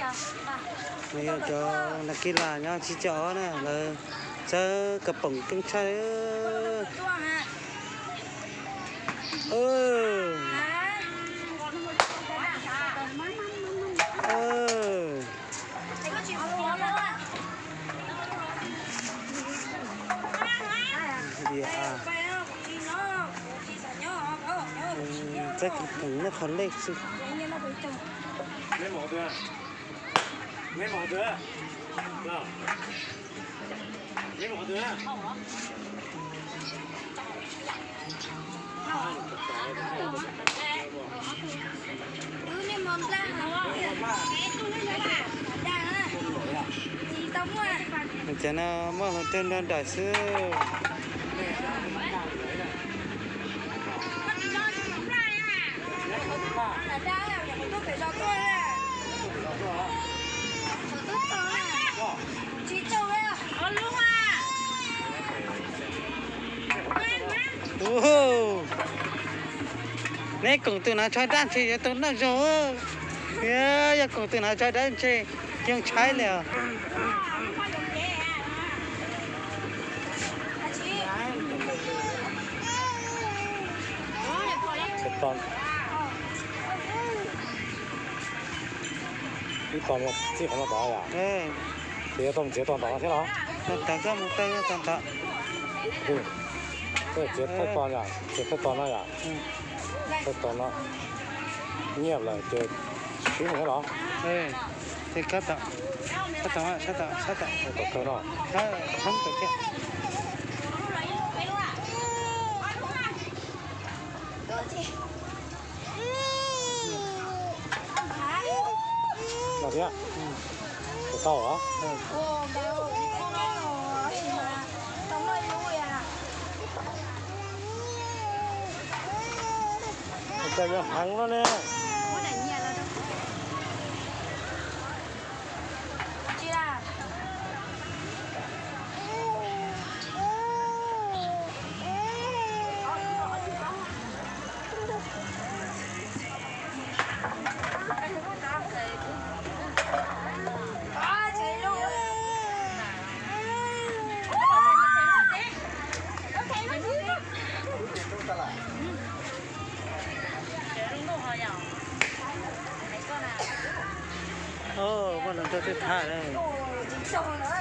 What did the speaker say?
Yog cov nas kis las nyob tsib caug ob na, lawv txawb kas poom keej tshaj. Txawb kas poom noj qhov lej xwb. Ces no muaj hluas nraug nrog nraim xwb. Neb koom tus hnav tsho dab ntshe yuav tau noj zoo. Yog koom tus hnav tsho dab ntshe yeej tshaib li os. Ib tog txij qhov no tod yom? Ces yuav tau mus txiav tog ntawm no thiab los? Tog ntawd, koj mus tawm tog ntawd. Txiav thawj tog yom, txiav thawj tog no yom? Thawj tog no nyiaj lawm ces swb mus thiab los? Ces koj tod, koj tod, sab tod, sab tod. Tom kawg no. Hoob tom thiab. No thiab. Puas tau os? Cas yuav heev no ne. Muaj hluas nraug twb tham lawm.